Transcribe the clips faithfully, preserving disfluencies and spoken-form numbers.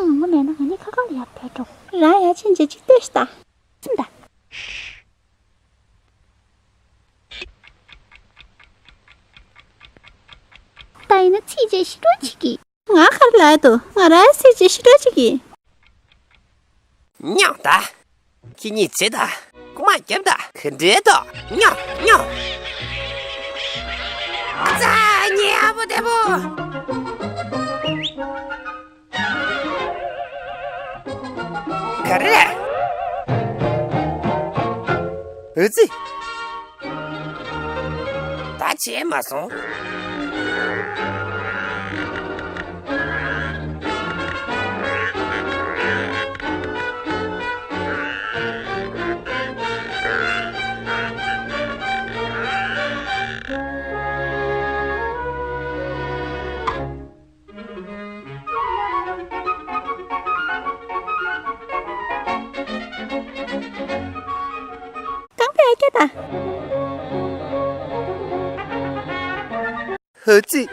ངོ་མ་མེད་ན་ང་གཉིས་ཁ་ཁ་ལ་ཡར་བྲོས་འགྲོ། རང་ཡར་ཕྱིན་རྗེས་གཅིག་ལྟོས་ཤིག་ད། ཚིམ་ད། ད་ཡིན་ན་ཚིག་རྗེས་ཤི་འགྲོ་བྱེད་ཀྱི། ང་ག་རེ་ལབ་འདུག་ང་རང་ཚིག་རྗེས་ཤི་འགྲོ་བྱེད་ཀྱི། སྙམ་ད། ཁྱེད་གཉིས་བྱེད་ད། རྐུ་མ་རྒྱབ་ད། ག་འདྲའི་ཏོ། སྙམ་སྙམ། ཙ་ཉེ་ཨ་པོ་དེ་པོ། ག་རེ་རེད། འུ་ཙི། ད་བྱས་མ་སོང་། རྐང་པའི་སྐེ་ད། ཧ་ཙི།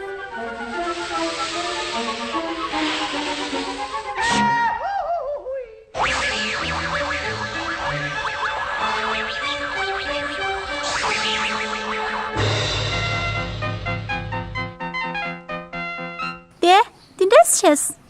དེ། དེ་འདྲ་བྱས།